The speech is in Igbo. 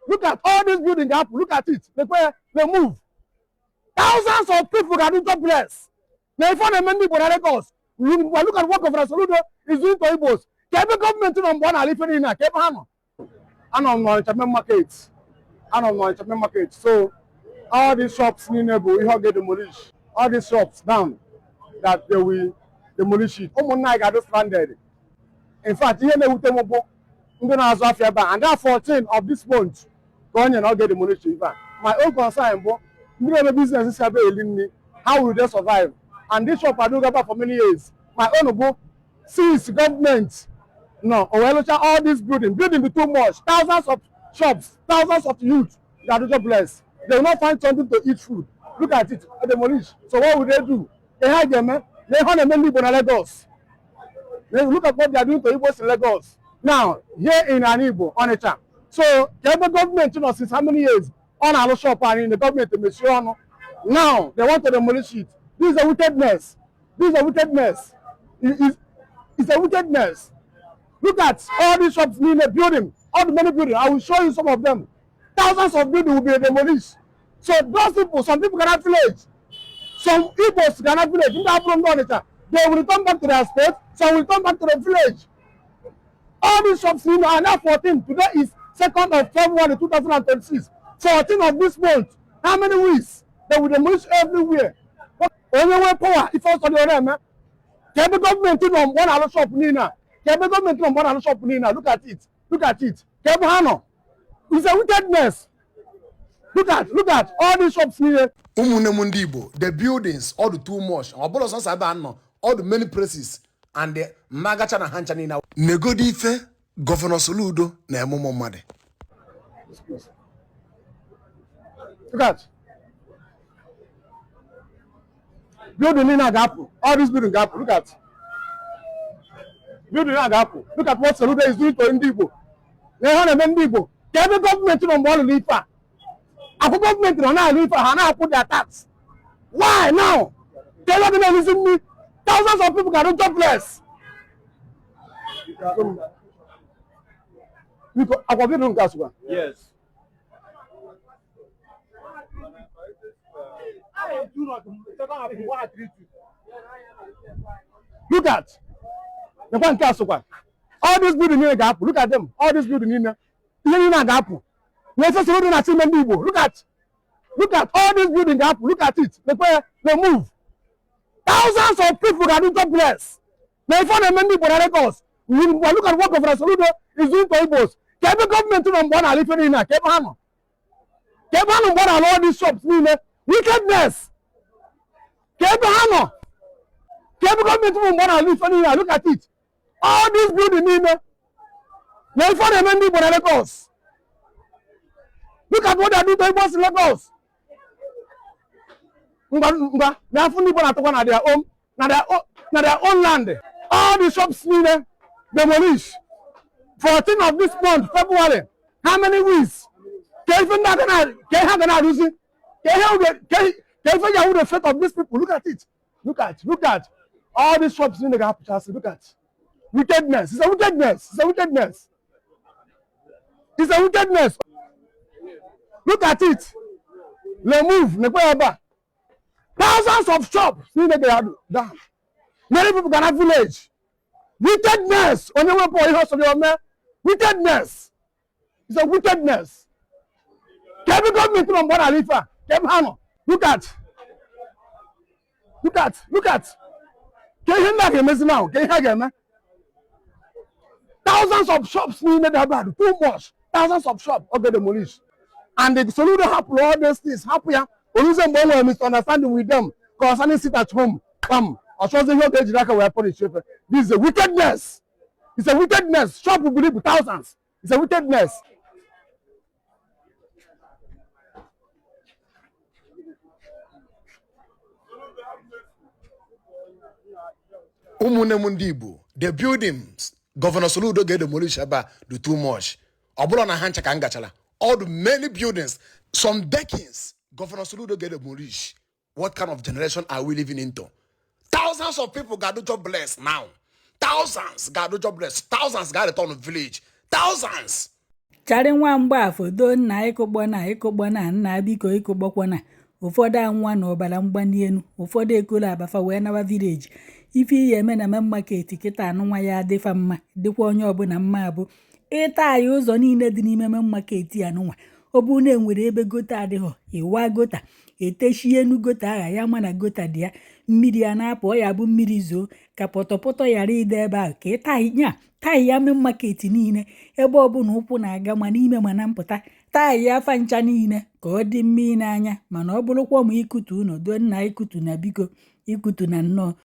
Look at all this building ga-apụ. Look at it. Lekwe ya, they move. Thousands of people ga-adị jobless. Na ife ọ na-eme ndị Igbo na Lagos. Look at what Governor Soludo is doing to Igbos. Ka ebe gọọmenti nọ mgbe ọ na-alụ ife niile a, ka ebe ha nọ. Anọ m n'Ọnịcha main market. Anọ m n'Ọnịcha main market. So all these shops niile bụ ihe ọ ga-demolish. All these shops down that they will demolish it. Ụmụnna anyị ga-adị stranded. In fact, ihe na-ewute m bụ ndị na-azụ afịa ebe a, and that 14 of this month ka o nye na ọ ga-edemolish ife a. My own concern bụ ndị na-eme business si ebe eli nri, how will they survive? And this shop adịgo ebe a for many years. My own bụ since gọọmenti nọ o wee lụcha all this building, building dị too much, thousands of shops, thousands of youth ga-adị jobless. They will not find something to eat food. Look at it, demolish. So what will they do? Ihe ha ga-eme na ihe ọ na-eme ndị Igbo na Lagos. Look at what they are doing to Igbos in Lagos. Now, here in Ani Igbo, Onitsha. So, ka ebe gọọmenti nọ since how many years? Ọ na-alụ shop anyị na gọọmenti emechie ọnụ. Now, they want to demolish it. This is a wickedness. This is a wickedness. It's a wickedness. Look at all these shops in the building, all the many buildings. I will show you some of them. Thousands of buildings will be demolished. So those people, some people cannot village. Some Igbos cannot village. Ndị abụrụ ndị Onitsha, they will return back to their state. Some will return back to the village. All these shops are now 14. Today is 2nd of February 2026. 14 of this month. How many weeks? They will demolish everywhere. Onye nwe power, ife ọsọ dị ọ na-eme. Ka ebe gọọmenti nọ mgbe ọ na-alụ shop niile a. Ka ebe gọọmenti nọ mgbe ọ na-alụ shop niile a. Look at it. Look at it. Ka ebe ha nọ. It's a wickedness. Look at all these shops niile. Ụmụnne m ndị Igbo, the buildings ọ dị too much. Ọ bụrụ sọsọ ebe a nọ, ọ dị many places and mmagacha na ha ncha niile. Negodi ife Gọvanọ Soludo na-eme ụmụ mmadụ. Look at building niile a ga-apụ. All this building ga-apụ. Look at building a ga-apụ. Look at what Soludo is doing to ndị Igbo. Na ihe ọ na-eme ndị Igbo. Ka ebe gọọmenti nọ mgbe ọ lụrụ ife a. Akwụ gọọmenti nọ na-alụ ife a, ha na-akwụ their tax. Why now? Ka ebe dị na-elisi nri. Thousands of people ga-adị jobless. Biko, akwa building nke asụkwa. Yes. Look at. Nekwa nke asụkwa. All this building niile ga-apụ. Look at them. All this building niile. Ihe niile a ga-apụ. Na ife Soludo na-achọ ime ndị Igbo. Look at. Look at all this building ga-apụ. Look at it. Lekwe ya, they move. Thousands of people ga-adị jobless. Na ife ọ na-eme ndị Igbo na Lagos. Look at what Governor Soludo is doing to Igbos. Ka ebe gọọmenti nọ mgbe ọ na-alụ ife niile a, ka ebe ha nọ. Ka ebe ha nọ mgbe ọ na-alụ all these shops niile. Wickedness. Ka ebe ha nọ. Ka ebe gọọmenti nọ mgbe ọ na-alụ ife niile a, look at it. All this building niile. Na ife ọ na-eme ndị Igbo na Lagos. Look at what they are doing to Igbos in Lagos. Ngwa ngwa, na afọ ndị Igbo na-atụkwa na their own na their own na their own land. All the shops niile demolish. 14 of this month, February. How many weeks? Ka ife ndị aga na ka ihe aga na-arụzi. Ka ihe ka ife ya wụ the fate of these people. Look at it. Look at all these shops niile ga-apụchasị. Look at wickedness. It's a wickedness. It's a wickedness. It's a wickedness. Look at it. Le move. Nekwe ebe a. Thousands of shops niile ga-adụ down. Many people ga na village. Wickedness. Onye wepụ ihe ọsọ gị ome. Wickedness. It's a wickedness. Ka ebe gọọmenti nọ mgbe ọ na-alụ ife a. Ka ebe ha nọ. Look at. Look at. Look at. Ka ihe ndị a ga-emezi now. Ka ihe a ga-eme. Thousands of shops niile dị ebe a dị too much. Thousands of shops ọ ga-demolish. And the Soludo hapụrụ all these things, hapụ ya. Oluzie mgbe o nwere misunderstanding with them concerning sit at home. Kpam. Ọ chọzi ihe ọ ga-ejiri aka wee punish ife. This is a wickedness. It's a wickedness. Shop buru ibu thousands. It's a wickedness. Ụmụnne m ndị Igbo, the buildings Gọvanọ Soludo ga-edemolish ebe a dị too much. Ọ bụrụ na ha ncha ka m gachara, all the many buildings, some deckings Gọvanọ Soludo ga-edemolish. What kind of generation are we living into? Thousands of people ga-adụ jobless now. Thousands ga-adụ jobless. Thousands ga-return village. Thousands. Charị nwa Mgbafọ, doo nna, ịkụkpọ na ịkụkpọ na nna, biko, ịkụkpọkwana. Ụfọdụ anwụọ na ọbara mgbali elu, ụfọdụ ekolo abafa wee nawa village. Ife ihe eme na main market kịta anụnwa ya adịfa mma, dịkwa onye ọbụla mma, bụ ịta ya ụzọ niile dị n'ime main market anụnwa. Ọ bụrụ na enwere ebe gutter adịghọ, ịwa gutter, etechie enu gutter agha ya, ma na gutter dị ya, mmiri a na-apụ. Ọ ya bụ mmiri zoo ka pọtọpọtọ ghara ịdị ebe ahụ, ka ịta nya tar ya main market niile, ebe ọbụla ụkwụ na-aga, ma n'ime ma na mpụta, tar ya afa ncha niile ka ọ dị mma n'anya. Mana ọ bụrụkwa ma ikutu unu, doo nna, ikutu na, biko, ikutu na nnọọ.